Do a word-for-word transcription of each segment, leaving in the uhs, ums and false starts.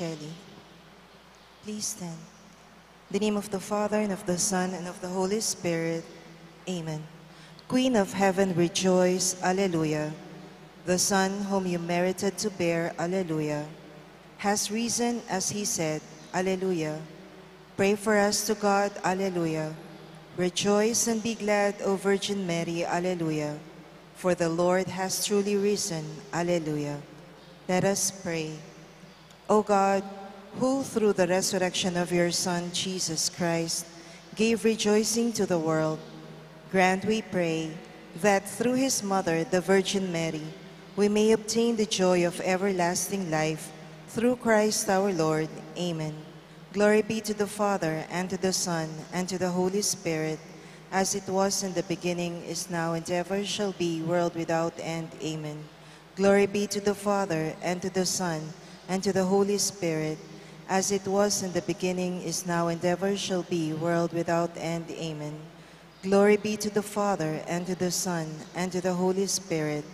Shelley. Please stand. In the name of the Father, and of the Son, and of the Holy Spirit. Amen. Queen of heaven, rejoice. Alleluia. The Son whom you merited to bear, Alleluia, has risen as he said, Alleluia. Pray for us to God, Alleluia. Rejoice and be glad, O Virgin Mary, Alleluia. For the Lord has truly risen, Alleluia. Let us pray. O God, who through the resurrection of your Son, Jesus Christ, gave rejoicing to the world, grant, we pray, that through his mother, the Virgin Mary, we may obtain the joy of everlasting life, through Christ our Lord. Amen. Glory be to the Father, and to the Son, and to the Holy Spirit, as it was in the beginning, is now, and ever shall be, world without end. Amen. Glory be to the Father, and to the Son, and to the Holy Spirit, as it was in the beginning, is now, and ever shall be, world without end. Amen. Glory be to the Father, and to the Son, and to the Holy Spirit,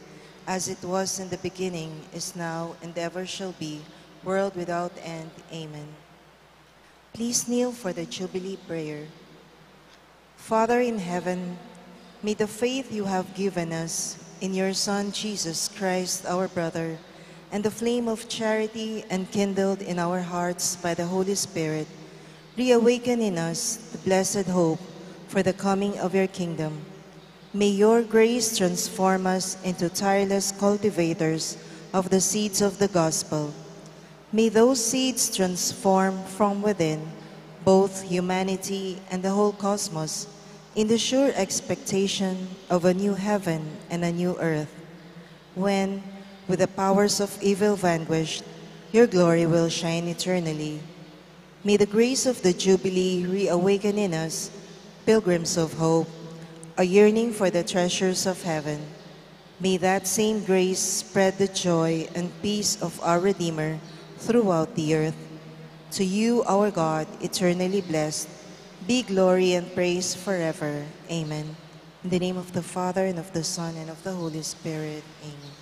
as it was in the beginning, is now, and ever shall be, world without end. Amen. Please kneel for the Jubilee prayer. Father in heaven, may the faith you have given us in your Son, Jesus Christ, our brother, and the flame of charity enkindled in our hearts by the Holy Spirit reawaken in us the blessed hope for the coming of your kingdom. May your grace transform us into tireless cultivators of the seeds of the gospel. May those seeds transform from within both humanity and the whole cosmos in the sure expectation of a new heaven and a new earth, when, with the powers of evil vanquished, your glory will shine eternally. May the grace of the Jubilee reawaken in us, pilgrims of hope, a yearning for the treasures of heaven. May that same grace spread the joy and peace of our Redeemer throughout the earth. To you, our God, eternally blessed, be glory and praise forever. Amen. In the name of the Father, and of the Son, and of the Holy Spirit. Amen.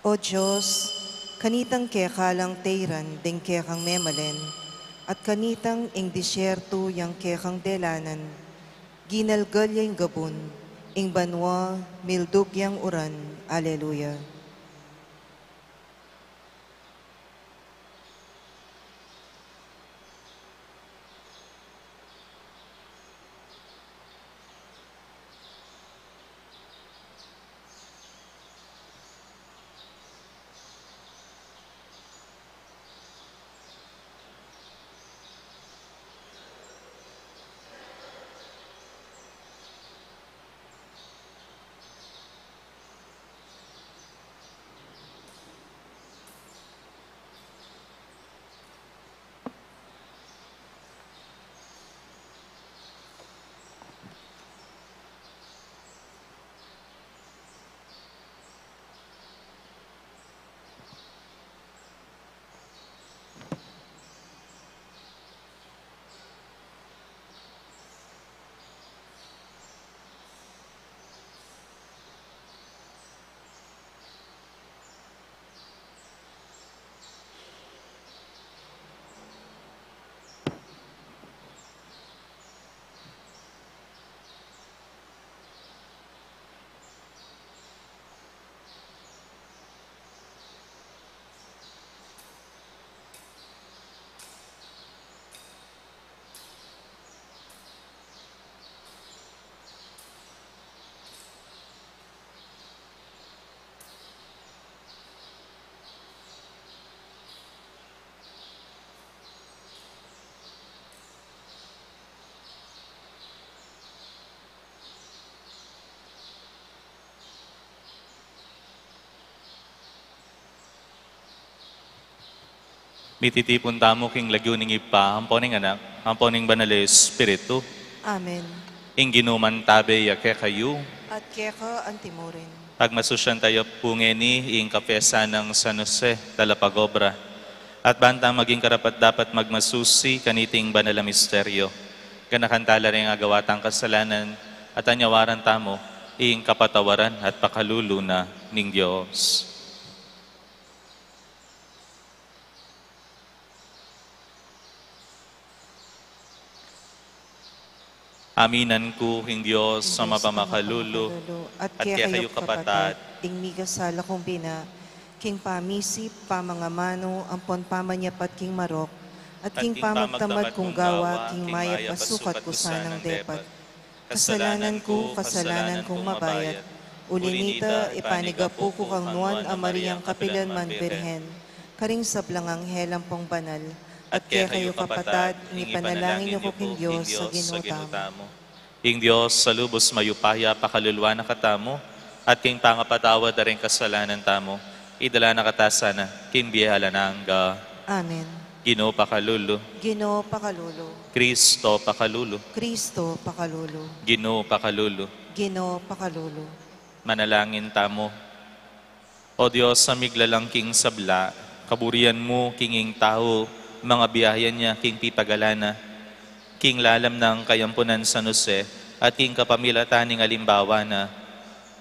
O Dios, kanitang keka lang tairan deng kekang memalen, at kanitang ing disyertu yang kekang delanan, ginalgal ya ing gabun, ing banua mildug yang uran. Aleluya. Mititipun tamu king lagyu ning Ibpa, ampo ning Anak, ampo ning Banal a Espiritu. Amen. Ing Ginu mantabe ya kekayu. At keka antimurin. Pagmasusyan tayu pu ngeni ing kapisan nang San Jose, talapagobra. At bantang maging karapat-dapat magmasusi kaniting banal a misteryo, ganakan tala ring agawa tang kasalanan, at anyawaran tamu ing kapatawaran at pakalulu na ning Dios. Aminan ku king Dios a mapamakalulu, at kekayu kapatad, ding mikasala kung bina, king pamisip, pamangamanu, ampon pamanyapat king marok, at king pamagtamad kung gawa, king mayap a sukat ku sanang depat. Kasalanan ku, kasalanan kung mabayat. Uli nita, ipanigapu ku kang Nuan a Mariang kapilanman Birhen, karing sablang anghel ampong banal, at kekayu kapatad, ing ipanalangin yu ku king Dios a Ginu tamu. Ing Dios a lubus mayupaya pakaluluan na katamu, at king pangapatawad da ring kasalanan tamu, idala na kata sana king bie alang angga. Amen. Ginu pakalulu. Ginu pakalulu. Kristo pakalulu. Kristo pakalulu. Ginu pakalulu. Ginu pakalulu. Manalangin tamu. O Dios a miglalang king sabla, kaburian mu king ing tau, mangabiayan ya king pipagalan na, king lalam nang kayampunan San Jose, at king kapamilatan ning alimbawa na,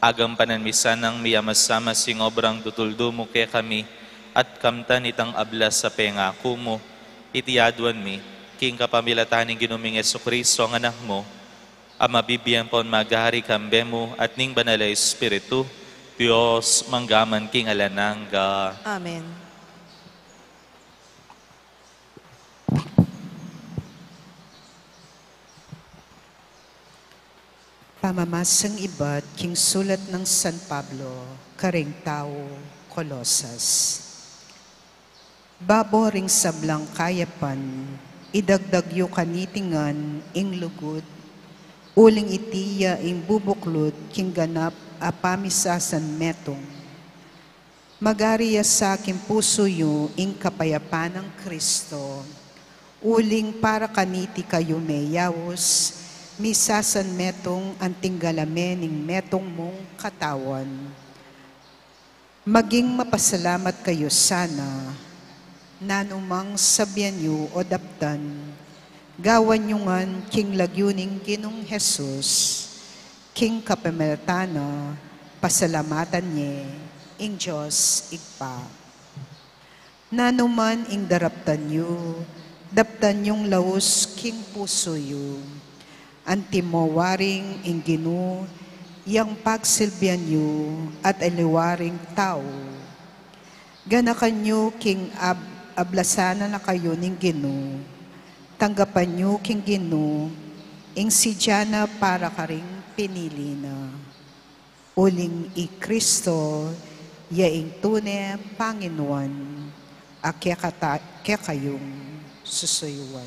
agampanan mi sanang miyamasamas ing obrang tutuldu mu kekami, at kamtan itang ablas a pengaku mu. Iti aduan mi, king kapamilatan ning Ginu ming Jesucristo a Anak mu, a mabibie ampon magari kambe mu at ning Banal a Espiritu, Dios, mangga man king alang angga. Amen. Pamamasang ibat king sulat nang San Pablo karing tau Colosas. Babo ring sablang kayapan, idagdag yu kaniti ngan ing lugud, uling iti ya ing bubuklud king ganap a pamisasanmetung. Magari ya sa king pusu yu ing kapayapan nang Kristo, uling para kaniti kayu meyaus, misasanmetung anting galame ning metung mung katawan. Maging mapasalamat kayu sana, nanu mang sabian yu o daptan, gawan yu ngan king lagyu ning Ginung Jesus, king kapamilatan na, pasalamatan ye ing Dios Ibpa. Nanu man ing daraptan yu, daptan yung laus king pusu yu. Antimo waring ing Ginu, yang pagsilbian yu at aliwa ring tau. Ganakan yu king ab-, ablasan na kayu ning Ginu. Tanggapan yu king Ginu, ing sidya na para karing pinili na. Uling i Kristo, ya ing tune Panginuan, a kekata-, kekayung susuyuan.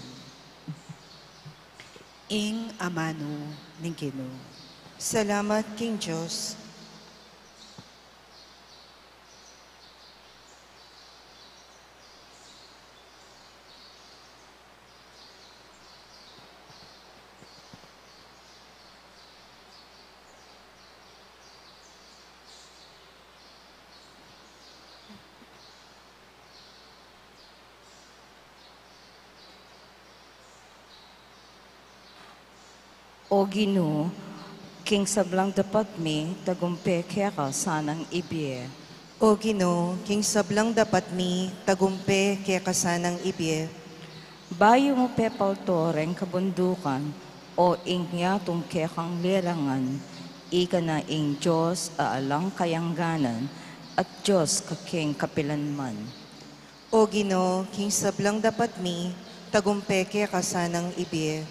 Ing amanu ning Ginu. Salamat king Dios. O Ginu, king sablang dapat mi, tagumpe keka sanang ibie. O Ginu, king sablang dapat mi, tagumpe keka sanang ibie. Bayu mu pepalto reng kabundukan, o ing yatung kekang lelangan, ika na ing Dios a alang kayangganan, at Dios ka king kapilanman. O Ginu, king sablang dapat mi, tagumpe keka sanang ibie.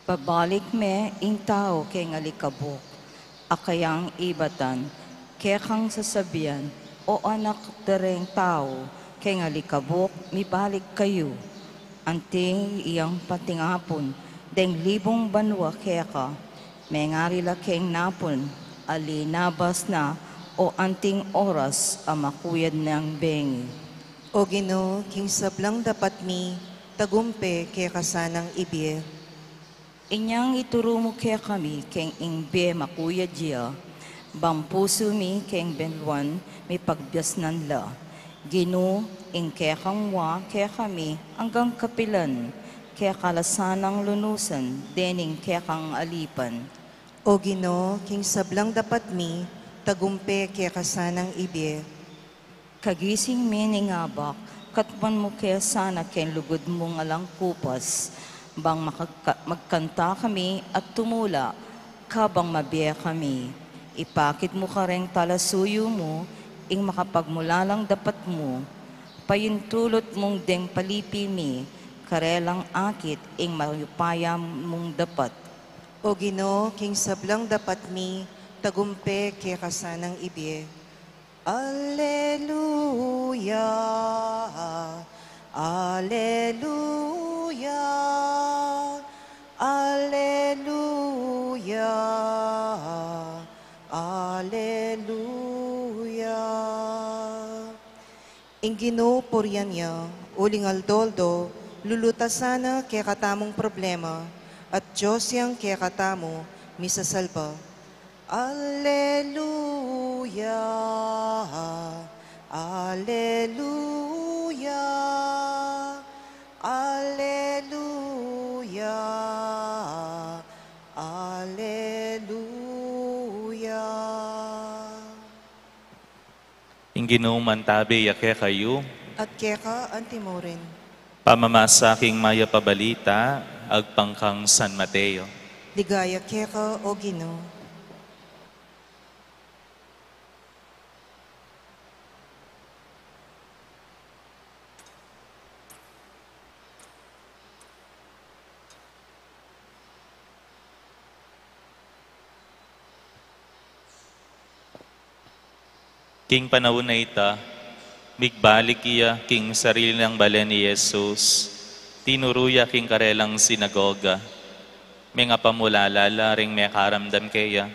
Babalik me ing tau keng alikabuk, a kayang ibatan, kekang sasabian, O anak da reng tau, keng alikabuk mibalik kayu. Anting iyang patingapun deng libung banua keka, mengari la keng napun, ali nabas na, o anting oras a makuyad nang bengi. O Ginu, king sablang dapat mi, tagumpe keka sanang ibie. Inyang ituru mu kekami keng ing bie makuyad ya, bang pusu mi keng banwan mipagbiasnan la. Ginu, ing kekang wa kekami anggang kapilan, keka la sanang lunusan dening kekang alipan. O Ginu, king sablang dapat mi, tagumpe keka sanang ibie. Kagising mi ning abak, katmuan mu ke sana keng lugud mung alang kupas, bang makagka-, magkanta kami at tumula, kabang mabie kami. Ipakit mu kareng talasuyu mu, ing makapagmulalang dapat mu, payintulut mung deng palipi mi, karelang akit ing mayupaya mung dapat. O Ginu, king sablang dapat mi, tagumpe keka sanang ibie. Alleluia, alleluia, alleluia, alleluia. Ing Ginu purian ya, uling aldo-aldo, lulutasan na kekatamung problema, at Dios yang kekatamu misasalba. Alleluia, alleluia, alleluia, alleluia. Ing Ginu mantabe ya kekayu. At keka antimurin. Pamamasa king mayap a balita agpang kang San Mateo. Ligaya keka, O Ginu. King panaun a ita, migbalik iya king sarili nang balen i Jesus, tinuru ya king karelang sinagoga. Mengapamulala la ring mekaramdam keya.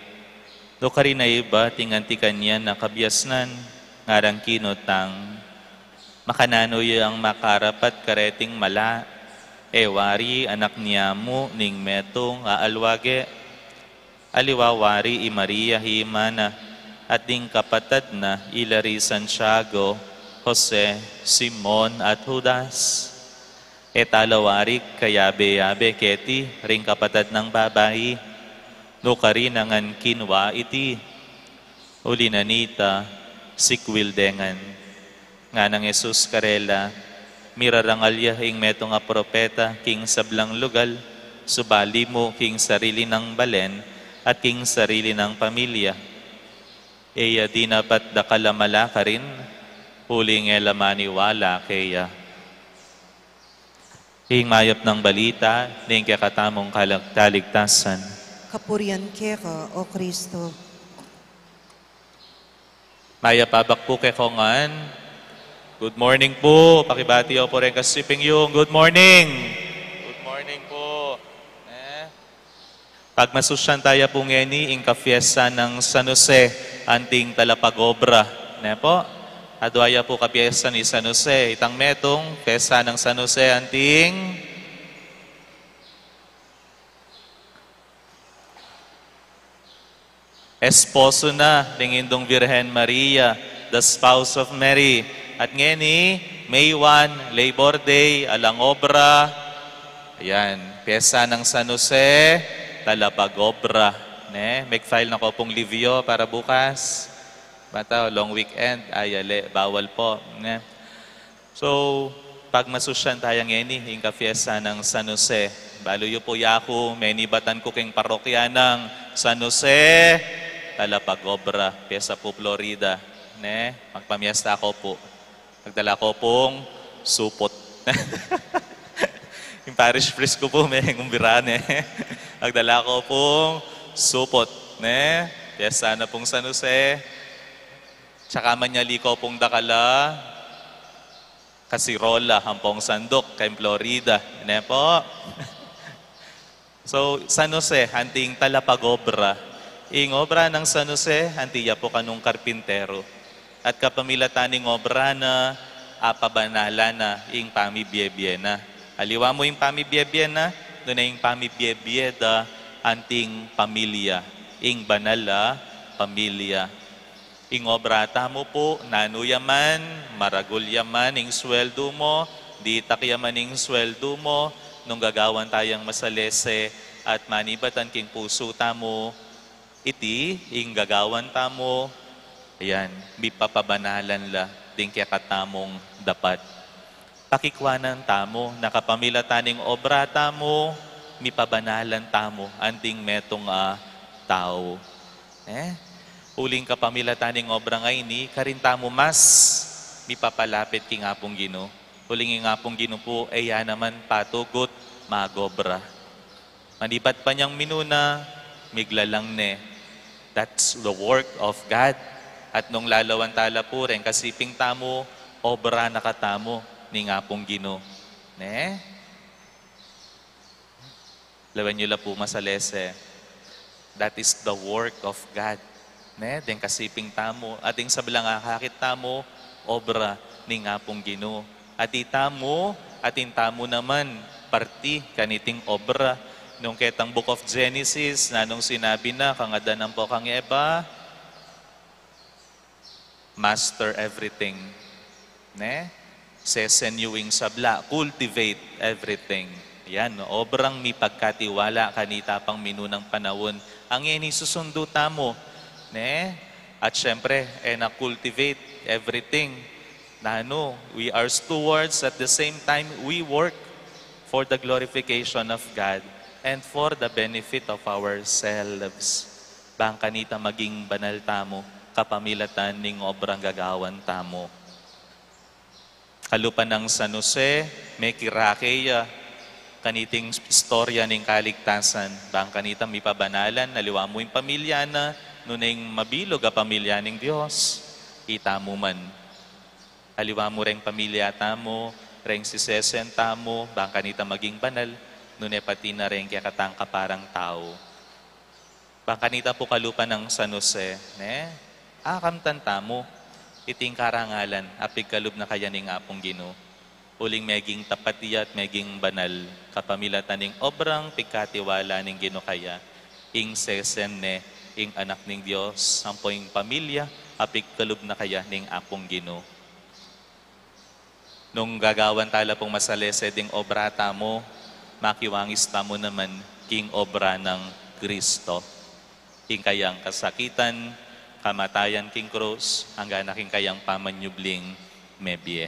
Nukarin a ibat ing anti kanyan a kabiasnan, ngarang kinutang, Makananu yang makarapat kareting mala? E wari anak ning amu ning metung a alwage? Aliwa wari i Maria i ima na, at ding kapatad na ila ri Santiago, Jose, Simon, at Judas? E tala wari kayabe-yabe keti ring kapatad nang babai? Nukarin a ngan kinwa iti. Uli na nita, sikwil de ngan. Nganang Jesus karela, mirarangal ya ing metung a propeta king sablang lugal, subali mu king sarili nang balen at king sarili nang pamilya. E ya dinapat dakal a mala karin, uling e la maniwala keya. Ing mayap nang balita ning kekatamung kalag-, kaligtasan. Kapurian keka, O Kristo. Mayap a abak pu kekongan. Good morning pu. Pakibati yu pu reng kasiping yu. Good morning. Good morning pu. Ne? Pagmasusyan taya pu ngeni ing kapiesta nang San Jose, anting talapagobra. Ne pu? Adwa ya pu kapiesta ni San Jose. Itang metung, piesta nang San Jose, anting esposo na ning Indung Virgen Maria, the spouse of Mary. At ngeni, May one, Labor Day, alang obra. Ayan, piesta nang San Jose, talapagobra. Ne? Mag-file na ko pung leave yu para bukas. Bata, long weekend, ay, ali, bawal pu. Ne? So, pagmasusyan taya ngeni ing kapiesta nang San Jose. Balu yu pu yaku, menibatan ku king parokya nang San Jose, talapagobra, piesta pu Florida, ne? Magpamiesta ku pu. Magdala ku pung supot. Ing parish priest ku pu, mengumbira, ne? Magdala ku pung supot, ne? Piesta na pung San Jose. Tsaka manyali ku pung dakal a kasirola ampong sanduk keng Florida. Ne pu? So, San Jose, anting talapagobra. Ing obra nang San Jose, anti ya pu kanung karpintero. At kapamilatan ning obra na, apabanalan na ing pamibie-bie na. Aliwa mu ing pamibie-bie na, nune ing pamibie-bie da, anting pamilya, ing banal a pamilya. Ing obra tamu pu, nanu ya man, maragul ya man ing sweldu mu, ditak ya man ing sweldu mu, nung gagawan tayang masalese at manibatan king pusu tamu, iti ing gagawan tamu, ayan, mipapabanalan la ding kekatamung dapat. Pakikwanan tamu, na kapamilatan ning obra tamu, mipabanalan tamu anting metung a tau. Eh? Uling kapamilatan ning obra ngeni, karin tamu mas mipapalapit king Apung Ginu. Uling ing Apung Ginu pu, e ya naman patugut magobra. Manibat pa niyang minuna, miglalang ne. That's the work of God. At nung lalawan tala pu reng kasiping tamu, obra na katamu ning Apung Ginu. Ne? Lawen yu la pu masalese. That is the work of God. Ne, deng kasiping tamu, at deng sablang akakit tamu, obra ning Apung Ginu. At itamu, at itamu naman, parti kaniting obra. Nung ketang Book of Genesis, nanung sinabi na kang Adan ampo kang Eva? Master everything. Ne? Sesen yu ing sabla, cultivate everything. Yan, obrang mipagkatiwala kanita pang minunang panaun. Ang ini susundu tamu, ne? At syempre, e na cultivate everything. Nanu, we are stewards, at the same time, we work for the glorification of God and for the benefit of ourselves. Bang kanita maging banal tamu, kapamilatan ning obrang gagawan tamu. Kalupa nang San Jose, mekirake ya kaniting istorya ning kaligtasan. Bang kanita mipabanalan, aliwa mu ing pamilya na, nune ing mabilug a pamilya ning Dios, itamu man. Aliwa mu reng pamilya tamu, reng sisesen tamu, bang kanita maging banal, nune pati na reng kekatang kaparang tau. Bang kanita pu kalupa nang San Jose, ne? Akamtan tamu, iting karangalan a pigkalub na kaya ning Apung Ginu. Uling meging tapat ya at meging banal, kapamilatan ning obrang pigkatiwala ning Ginu kaya, ing sesen ne, ing anak ning Dios, ampo ing pamilya a pigkalub na kaya ning Apung Ginu. Nung gagawan tala pung masalese ding obra tamu, makiwangis tamu naman king obra nang Kristo. Ing kayang kasakitan, kamatayan king krus, angga na king kayang pamanyubling mebie.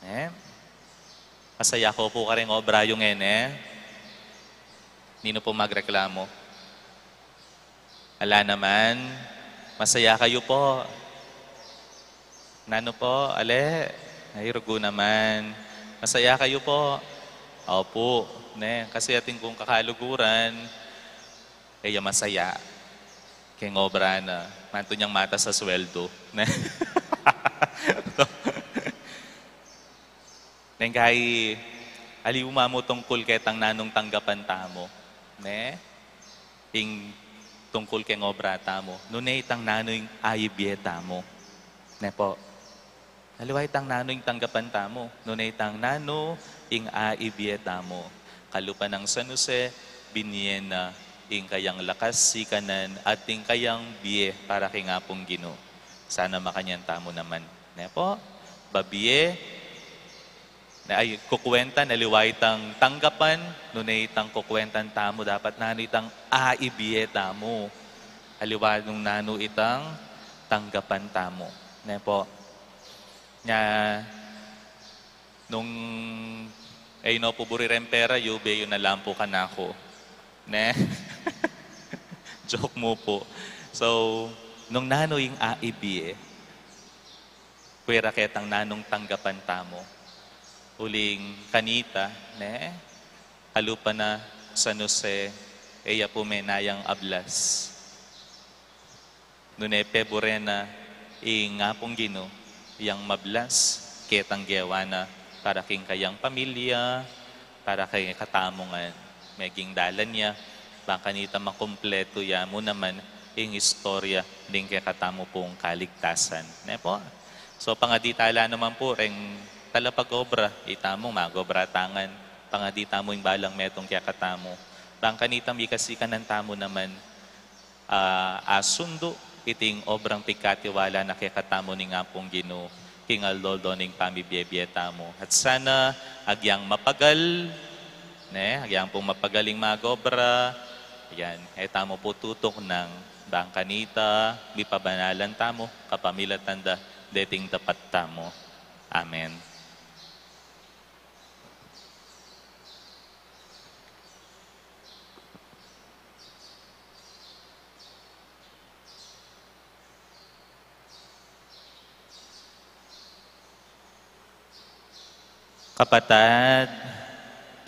Ne? Masaya ko pu karing obra yu ngeni. Ninu pu magreklamo? Ala naman. Masaya kayu pu. Nanu pu, ale? Ay, rugu naman. Masaya kayu pu? Opu, ne? Kasi atin kung kakaluguran, e ya masaya king obra na. Mantu niyang matas a sweldo, ne? Neng kai, aliwa mu tungkul ketang nanung tanggapan tamu, ne? Ing tungkul keng obra tamu, nune itang nanu ing aibie tamu, ne pu? Aliwa itang nanu ing tanggapan tamu, nune itang nanu ing aibie tamu. Kalupa nang San Jose, binie na ing kayang lakas sikanan at ing kayang bie para king Apung Ginu. Sana makanyan tamu naman, ne pu? Babie, na, ay, kukuwentan, aliwa itang tanggapan, nune itang kukuwentan tamu, dapat nanu itang aibie tamu. Aliwa nung nanu itang tanggapan tamu, ne pu? Nya, nung e yu no pu buri reng pera yu, bie yu na lang pu kanaku, ne? Joke mu pu. So, nung nanu ing aibie, pwera ketang nanung tanggapan tamu. Uling kanita, ne? Kalupa na San Jose, e ya pu menayang ablas. Nune pebure na ing Apung Ginu yang mablas ketang gewa na para king kayang pamilya, para kekatamu ngan. Meging dalan ya, bang kanita makumpletu ya mu naman ing istorya ning kekatamu pung kaligtasan. Ne pu? So, pangadi tala naman pu reng talapag-obra, itamu mag-obra ta ngan, pangadi tamu ing balang metung kekatamu. Bang kanita mikasikanan tamu naman, ah, asundu iting obrang pigkatiwala na kekatamu ning Apung Ginu, king aldo-aldo ning pamibie-bie tamu. At sana, agyang mapagal, ne, agyang pung mapagal ing mag-obra, yan, e tamu pu tutuknang, bang kanita, mipabanalan tamu, kapamilatan da, deting tapat tamu. Amen. Kapatad,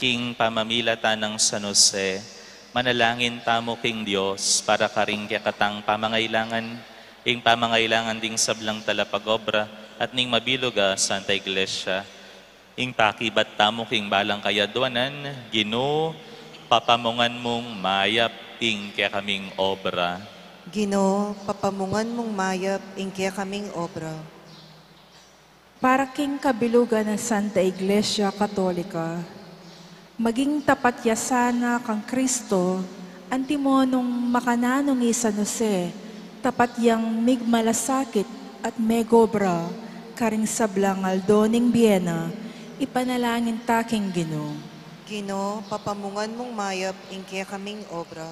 king pamamilatan nang San Jose, manalangin tamu king Dios para karing kekatang pamangailangan, ing pamangailangan ding sablang talapag-obra, at ning mabilug a Santa Iglesia. Ing pakibat tamu king balang kayadwanan, Ginu, papamungan mung mayap ing kekaming obra. Ginu, papamungan mung mayap ing kekaming obra. Para king kabilugan na Santa Iglesia Katolika, maging tapat ya sana kang Kristo, antimo nung makananu ngi San Jose, tapat yang migmalasakit at megobra karing sablang aldo ning bie na, ipanalangin ta king Ginu. Ginu, papamungan mung mayap ing kekaming obra.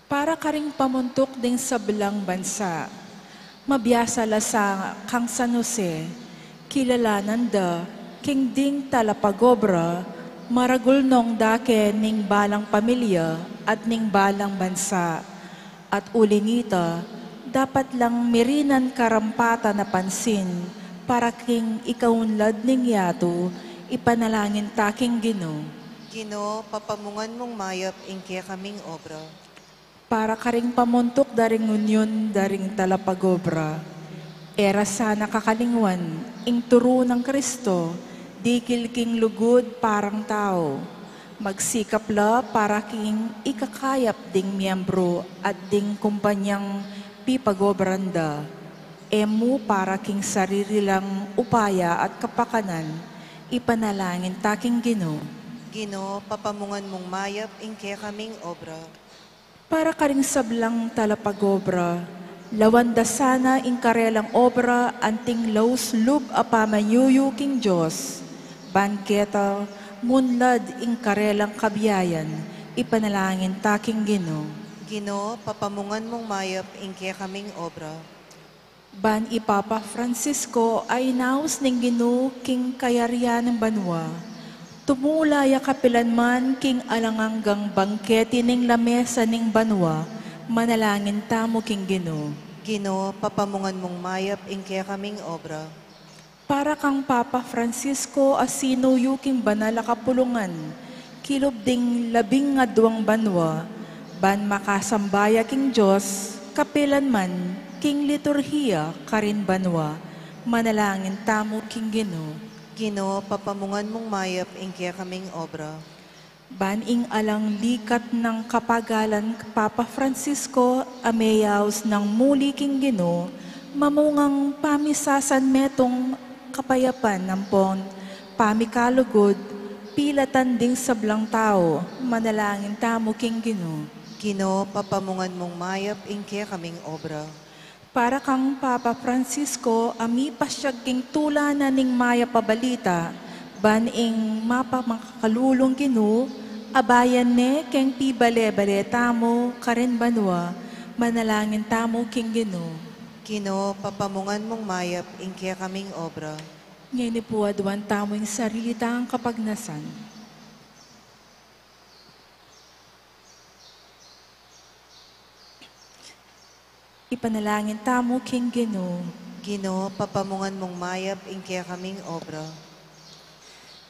Para karing pamuntuk ding sablang bansa, mabiasa la sa kang San Jose, kilalanan da king ding talapag-obra, maragul nong dake ning balang pamilya at ning balang bansa, at uling ita, dapat lang mirinan karampatan a pansin para king ikaunlad ning yatu, ipanalangin ta king Ginu. Ginu, papamungan mung mayap ing kekaming obra. Para karing pamuntuk da ring unyon da ring talapag-obra, e ra sana kakalingwan ing turu nang Kristo, dikil king lugud parang tau. Magsikap la para king ikakayap ding miyembru at ding kumpanyang pipag-obran da. E mu para king sarili lang upaya at kapakanan, ipanalangin ta king Ginu. Ginu, papamungan mung mayap ing kekaming obra. Para karing sablang talapag-obra, lawan da sana ing karelang obra anting laus lub a pamanyuyu king Dios, ban keta munlad ing karelang kabiayan, ipanalangin ta king Ginu. Ginu, papamungan mung mayap ing kekaming obra. Ban i Papa Francisco a inaus ning Ginu king kayarian ning banua, tumula ya kapilan man king alang anggang bangketi ning lamesa ning banua, manalangin tamu king Ginu. Ginu, papamungan mung mayap ing kekaming obra. Para kang Papa Francisco a sinuyu king banal a kapulungan, kilub ding labing aduang banua, ban makasamba ya king Dios, kapilan man king liturhiya karin banua, manalangin tamu king Ginu. Ginu, papamungan mung mayap ing kekaming obra. Ban ing alang likat nang kapagalan Papa Francisco a meyaus nang muli king Ginu, mamungang pamisasan metung kapayapan ampon pamikalugud, pilatan ding sablang tau, manalangin tamu king Ginu. Ginu, papamungan mung mayap ing kekaming obra. Para kang Papa Francisco a mipasyag king tula na ning mayap a balita, ban ing mapamakalulung Ginu, abayan ne keng pibale-bale tamu karin banua, manalangin tamu king Ginu. Ginu, papamungan mung mayap ing kekaming obra. Ngeni pu aduan tamu ing sarili tang kapagnasan. Ipanalangin tamu king Ginu. Ginu, papamungan mung mayap ing kekaming obra.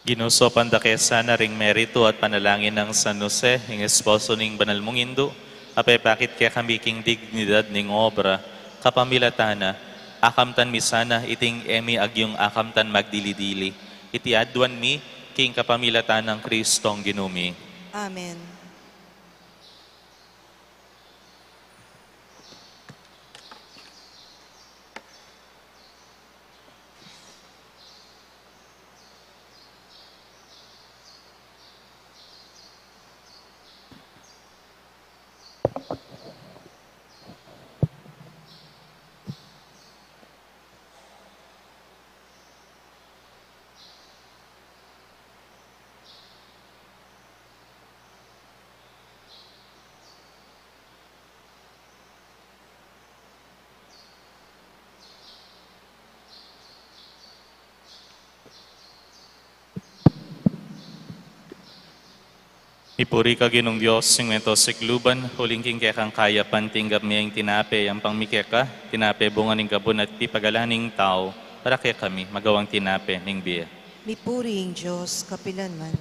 Ginu, saupan da ke sana ring meritu at panalangin nang San Jose, ing esposo ning banal mung Indu, a pepakit kekami king dignidad ning obra, kapamilatan na, akamtan mi sana iting e mi agyung akamtan magdili-dili. Iti aduan mi king kapamilatan nang Kristong Ginu mi. Amen. Mipuri ka Ginung Dios, ing meto sikluban, uling king kekang kayapan tinggap mi ing tinape, yampang mi keka, tinape bunga ning gabun at pipagalan ning tau, para kekami magawang tinape ning bie. Mipuri ing Dios kapilanman.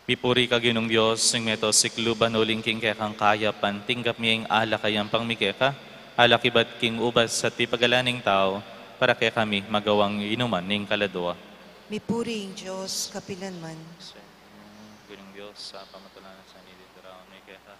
Mipuri ka Ginung Dios, ing meto sikluban, uling king kekang kayapan tinggap mi ing alak a yampang mi keka, alak ibat king ubas at pipagalan ning tau, para kekami magawang inuman ning kaladua. Mipuri ing Dios kapilanman. Ginung Dios, sa pamatulan sa nidin darawan mi keka.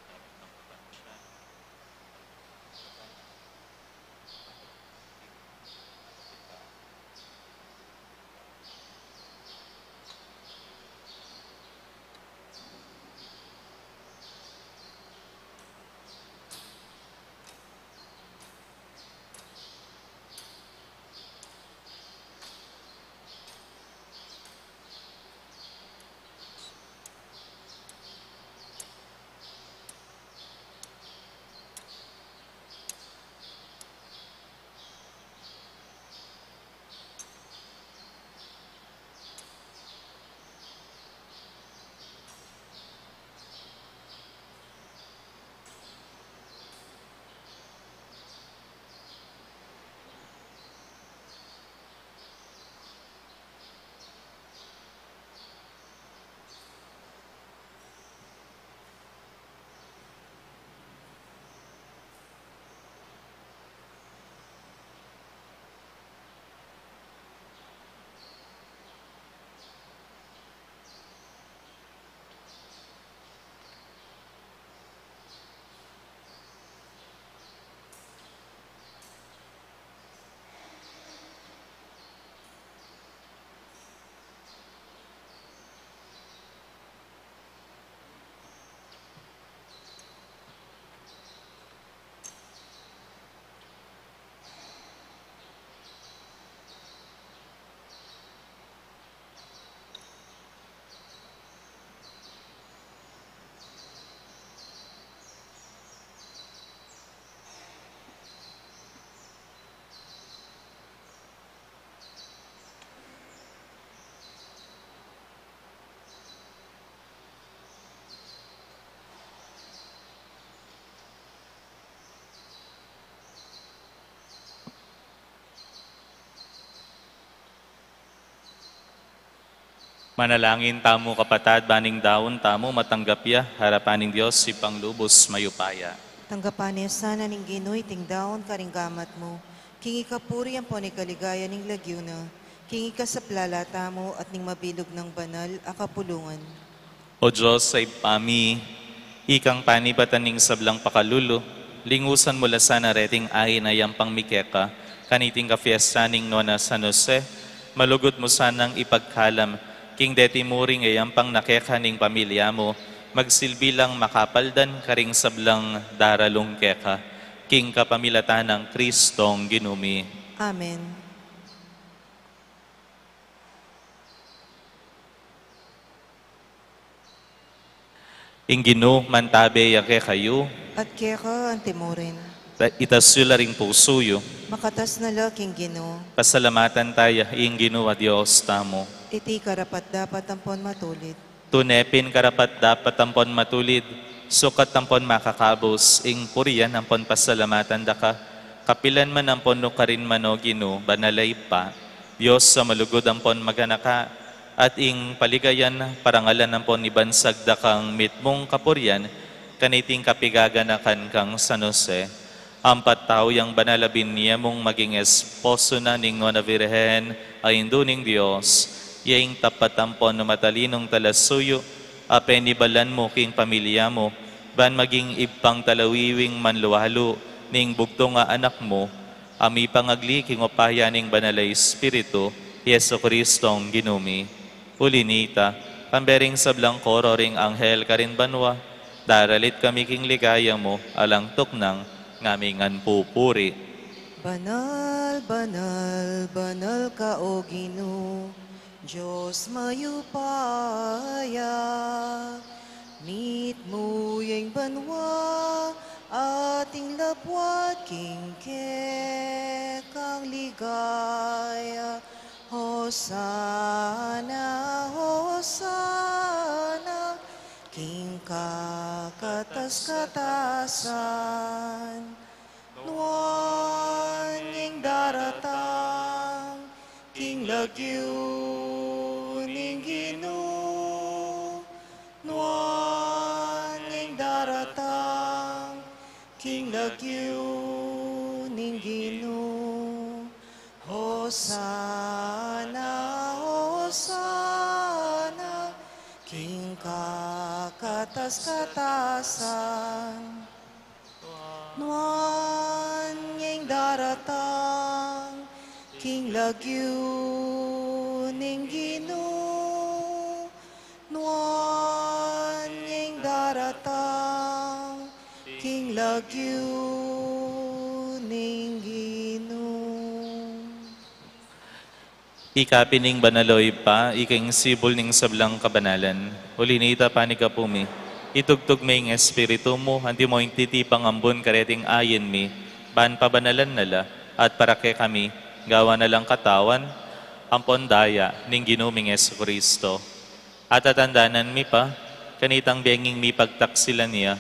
Manalangin tamu, kapatad, ban ing daun tamu matanggap ya arapan ning Dios, Ibpang lubus mayupaya. Tanggapan na sana ning Ginu iting daun karing gamat mu, king ikapuri ampon ikaligaya ning lagyu na, king ikasaplala tamu at ning mabilug nang banal a kapulungan. O Dios a Ibpa mi, ikang panibatan ning sablang pakalulu, lingusan mu la sana reting ain a yampang mi keka, kaniting kapiestan ning Nona San Jose, malugud mu sanang ipagkalam king deti murin a yampang na keka ning pamilya mu, magsilbi lang makapaldan karing sablang daralung keka, king kapamilatan nang Kristong Ginu mi. Amen. Ing Ginu mantabe ya kekayu. At keka antimurin. Ta-, itas yu la ring pusu yu. Makatas na la king Ginu. Pasalamatan taya ing Ginu a Dios tamu. Iti karapat-dapat ampon matulid. Tune pin karapat-dapat ampon matulid, sukat ampon makakabus, ing purian ampon pasalamatan da ka, kapilan man ampon nukarin man, o Ginu, banal a Ibpa, Dios a malugud ampon maganaka, at ing paligayan, parangalan ampon ibansag da kang mitmung kapurian, kaniting kapigaganakan kang San Jose, ampat tau yang banal a binie mung maging esposo na ning Nona Virgen a Indu ning Dios, ya ing tapat ampon matalinung talasuyu, a penibalan mu king pamilya mu, ban maging ibpang talawiwing manlualu ning bugtung a Anak mu, a mipangagli king upaya ning Banal a Espiritu, Jesucristong Ginu mi. Uli nita, kambe ring sablang koro ring anghel karin banua, daralit kami king ligaya mu, alang tuknang ngaming ngan pupuri. Banal, banal, banal ka, o Ginu, Dios mayupaya, mitmu ya ing banua, at ing labuad king kekang ligaya. Hosana, Hosana, king kakatas-katasan. Nuan ing daratang king lagyu ning Ginu. Nuan ing daratang king lagyu ning Ginu. Hosana, Hosana, king kakatas-katasan. Nuan ing daratang king lagyu ning Ginu. Nuan ing daratang king lagyu ning Ginu. Ika pin ing banal, o Ibpa, ika ing sibul ning sablang kabanalan. Uli nita, panyawad mi, itugtug me ing Espiritu mu, antimo ing titipang ambun kareting ain mi, ban pabanalan na la, at para kekami, gawan na lang katawan ampon daya ning Ginu ming Jesucristo. At tatandanan mi pa, kanitang benging mipagtaksilan ya,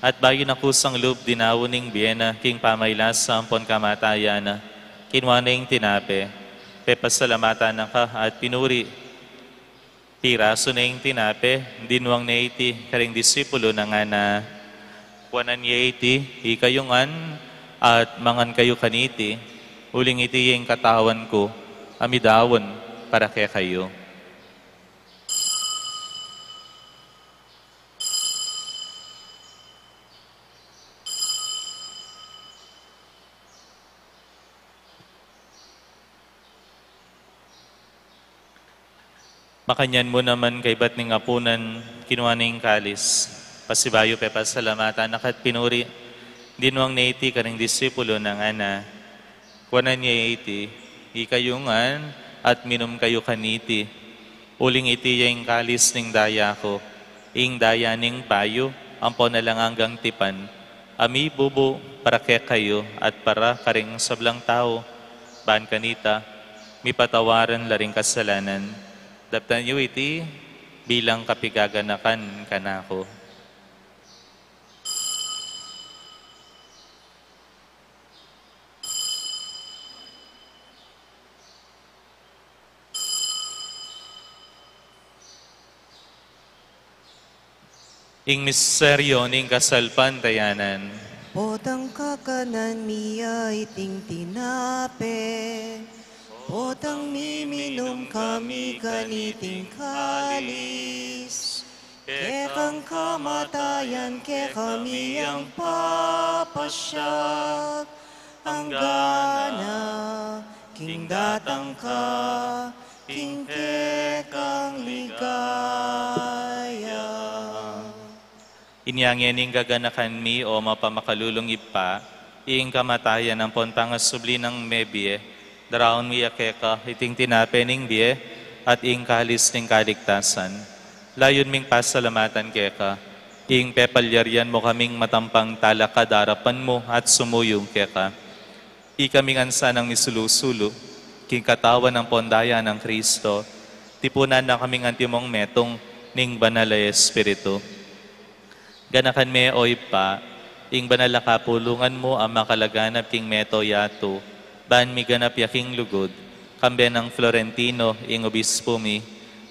at bayu na kusang lub dinaun ning bie na king pamailasa ampon kamatayan na, kinua ne ing tinape, pepasalamatan na ka at pinuri, pirasu ne ing tinape, dinuang ne iti karing disipulu na, ngana: Kuanan ye iti, ikayu ngan, at mangan kayu kaniti, uling iti ya ing katawan ku, a midaun para kekayu. Makanyan mu naman kaybat ning apunan, kinua ne ing kalis, pasibayu pepasalamatan na ka at pinuri, dinuang ne iti karing disipulu na, ngana: Kuanan ye iti, ikayu ngan, at minum kayu kaniti, uling iti ya ing kalis ning daya ku, ing daya ning bayu ampon alang anggang tipan, a mibubu para kekayu at para karing sablang tau, ban kanita mipatawaran la ring kasalanan. Daptan yu iti bilang kapigaganakan kanaku. Ing misteryo ning kasalpantayanan. Potang kakanan mi ya iting tinape, potang miminum kami kaniting kalis, kekang kamatayan kekami yang papasyag, anggana king datang ka king kekang ligaya. Inya ngening gaganakan mi, o mapamakalulung Ibpa, ing kamatayan ampon pangasubli nang mebie, daraun mi ya keka iting tinape ning bie at ing kalis ning kaligtasan. Layun ming pasalamatan keka ing pepalyarian mu kaming matampang talakad arapan mu at sumuyung keka. Ikami ngan sanang misulu-sulu king katawan ampon daya nang Kristo, tipunan na kaming antimong metung ning Banal a Espiritu. Ganakan me, o Ibpa, ing banal a kapulungan mu a makalaganap king meto yatu, ban miganap ya king lugud, kambe nang Florentino ing obispu mi,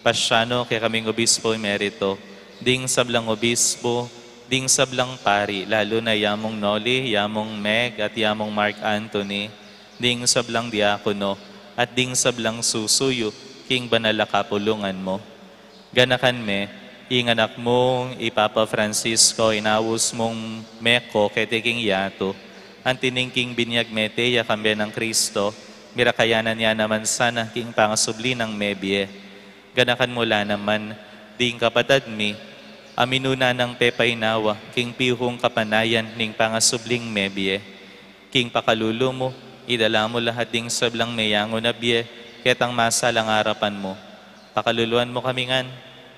Pasiano, kekaming obispu emerito, ding sablang obispu, ding sablang pari, lalu na ya mung Noli, ya mung Meg, at ya mung Mark Anthony, ding sablang diakono, at ding sablang susuyu king banal a kapulungan mu. Ganakan me ing anak mung i Papa Francisco, inaus mung meko keti king yatu, anti ning king binyag mete ya kambe nang Kristo, mirakayanan ya naman sana king pangasubli nang mebie. Ganakan mu la naman ding kapatad mi a minuna nang pepainawa king pihung kapanayan ning pangasubling mebie. King pakalulu mu, idala mu lahat ding sablang meyangu na bie ketang masalang arapan mu. Pakaluluan mu kami ngan,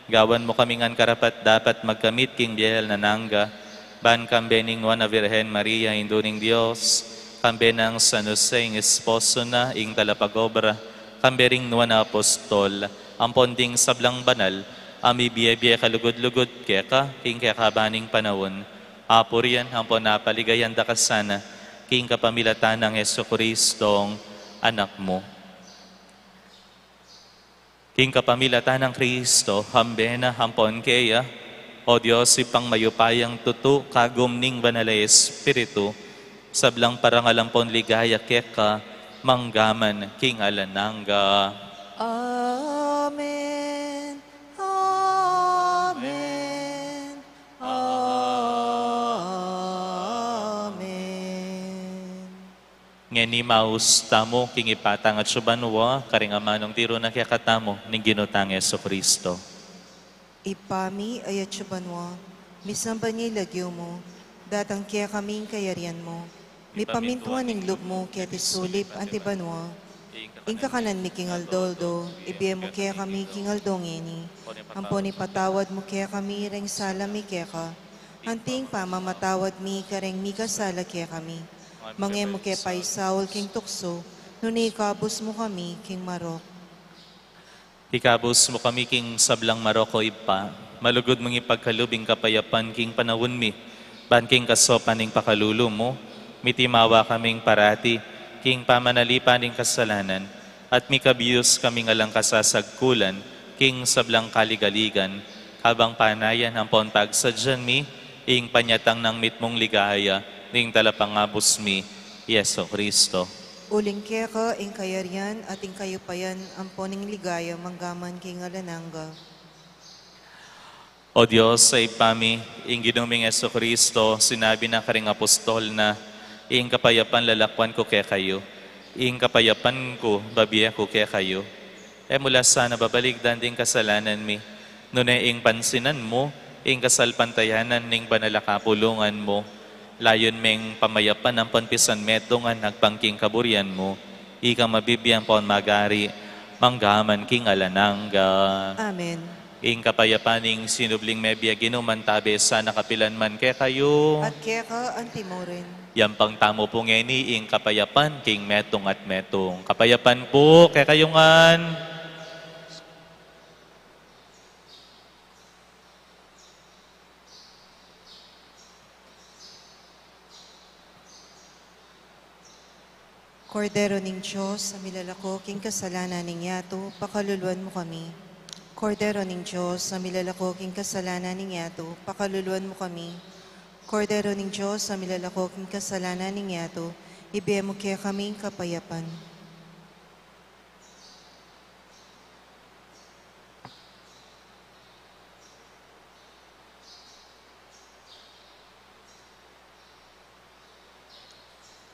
gawan mu kami ngan karapat-dapat magkamit king bie alang angga, ban kambe ning Nuan a Virgen Maria, Indu ning Dios, kambe nang San Jose, ing esposo na, ing talapag-obra, kambe ring Nuan a Apostol, ampon ding sablang banal a mibie-bie kalugud-lugud keka king kekaban ning panaun. Apurian ampon apaligayan da ka sana king kapamilatan nang Jesucristong Anak mu. King kapamilatan nang Kristo, kambe na ampon keya, o Dios, Ibpang mayupayang tutu, kagum ning Banal a Espiritu, sablang parangal ampon ligaya keka, manggaman king alang angga. Amen. Amen. Amen. Ngeni maus tamu king Ibpa tang atsu banua, karing amanung tiru na kekatamu ning Ginu tang Jesucristo. Ibpa mi, atsu banua, misamban ya ing lagyu mu, datang kekami ing kayarian mu, mipamintuan ing lub mu keti sulip anti banua. Ing kakanan mi king aldo-aldo, ibie mu kekami king aldo ngeni, ampon ipatawad mu kekami reng sala mi keka, anti ing pamamatawad mi kareng mikasala kekami. Manga e mu ke paisaul king tuksu, nune ikabus mu kami king marok. Ikabus mu kami king sablang marok, o Ibpa, malugud mung ipagkalub ing kapayapan king panaun mi, ban king kasaupan ning pakalulu mu, mitimawa kaming parati king pamanalipan ning kasalanan, at mikabus kaming alang kasasagkulan king sablang kaligaligan, kabang panayan ampon pagsadyan mi ing panyatang nang mitmung ligaya ning Talapangabus mi, Jesucristo. Uling keka ing kayarian at ing kayupayan ampon ing ligaya manggaman king alang angga. O Dios a Ibpa mi, ing Ginu ming Jesucristo, sinabi na karing apostol na, "Ing kapayapan lalakwan ku kekayu, ing kapayapan ku babie ku kekayu." E mu la sana babaligdan ding kasalanan mi, nune ing pansinan mu ing kasalpantayanan ning banal a kapulungan mu. Layun meng pamayapan ampon pisanmetungan agpang king kaburian mu, ika mabibie ampon mag-ari manggaman king alang angga. Amen. Ing kapayapan ning sinubling mebie, Ginu, mantabe sana kapilan man kekayu. At keka anti mu rin. Yampang tamu pu ngeni ing kapayapan king metung at metung. Kapayapan pu kekayu ngan. Kordero ning Dios, a milalako king kasalanan ning yatu, pakaluluan mu kami. Kordero ning Dios, a milalako king kasalanan ning yatu, pakaluluan mu kami. Kordero ning Dios, a milalako king kasalanan ning yatu, ibie mu kekami ing kapayapan.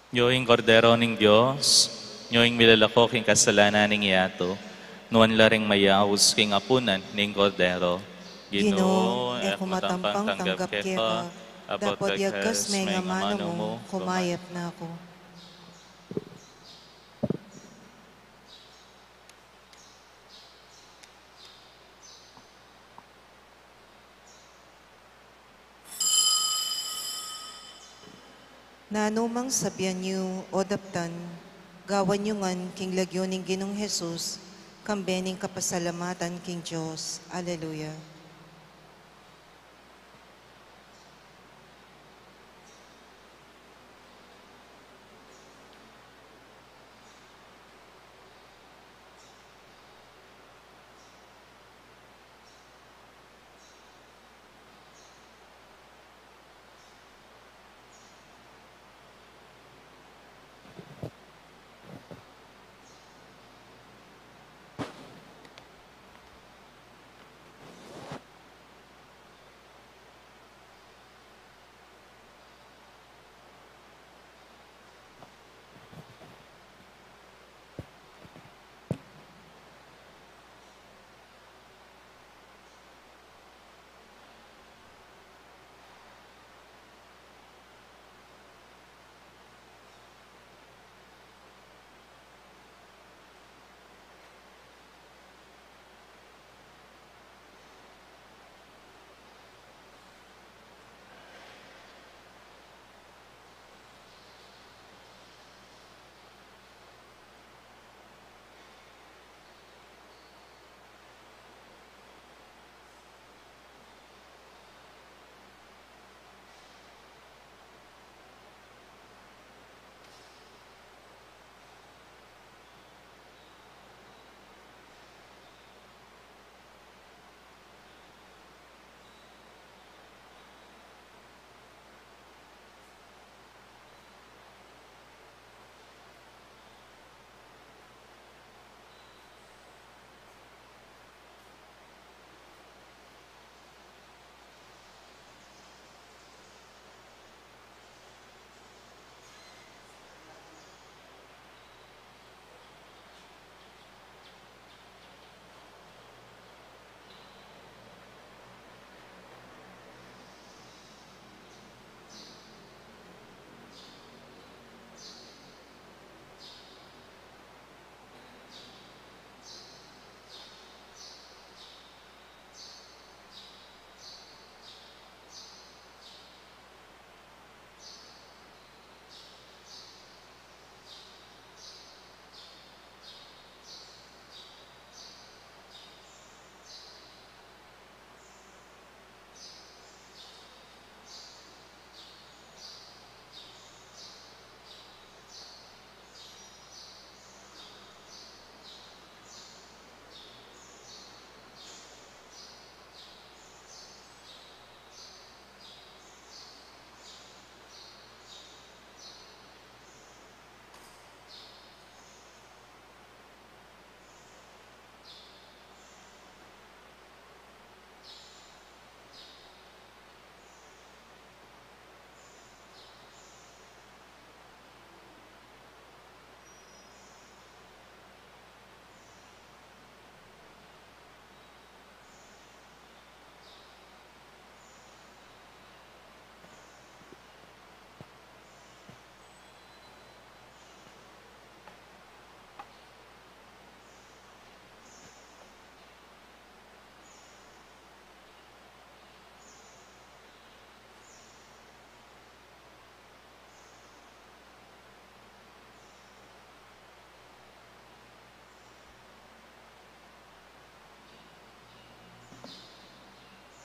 Nyo ing Kordero ning Dios, nyo ing milalako king kasalanan ning yatu, nuan la ring mayaus king apunan ning Kordero. Ginu, e ku matampang tanggap keka, dapot yagkas me ing amanu mu, kumayap na ku. Nanu mang sabian yu o daptan, gawan yu ngan king lagyu ning Ginung Jesus, kambe ning kapasalamatan king Dios. Aleluya.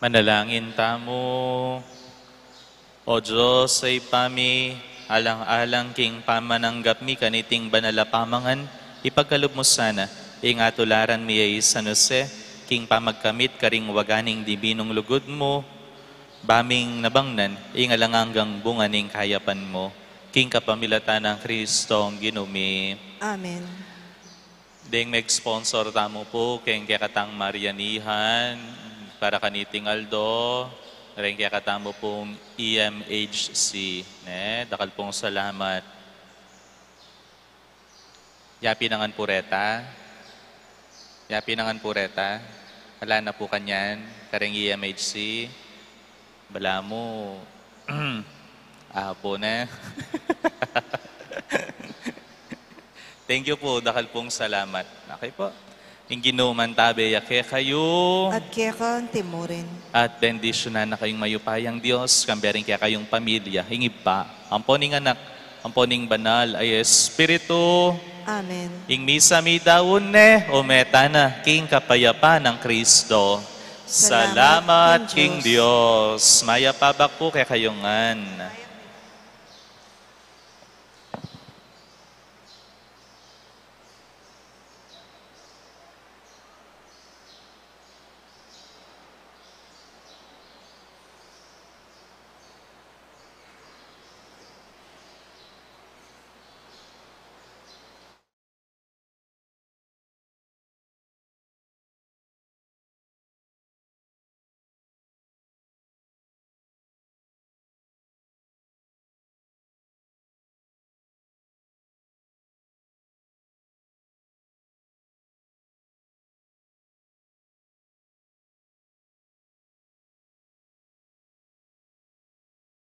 Manalangin tamu. O Dios, Ibpa mi, alang-alang king pamananggap mi kaniting banal a pamangan, ipagkalub mu sana ing atularan mi a i San Jose, ing pamagkamit karing waga ning dibinung lugud mu, ba ming nabangnan ing alang anggang bunga ning kayapan mu, king kapamilatan nang Kristong Ginu mi. Amen. Deng mag-sponsor tamu pu keng kekatang Marianihan para kaniting aldo, deng kekatamu pung E M H C, ne? Dakal pung salamat. Yapin na ngan pu reta. Yapin na ngan pu reta. Ala na pu kanyan, kareng E M H C. Balamu, apu ne. Thank you pu, dakal pung salamat. Okay pu. Ing Ginu mantabe ya kekayu. At keka antimurin. At bendisyunan na kayung mayupayang Dios, kambe ring kekayung pamilya, ing Ibpa, ampo ning Anak, ampo ning Banal a Espiritu. Amen. Ing misa midaun ne, o meta na, king kapayapan nang Kristo. Salamat king Dios. Mayap a abak pu kekayu ngan.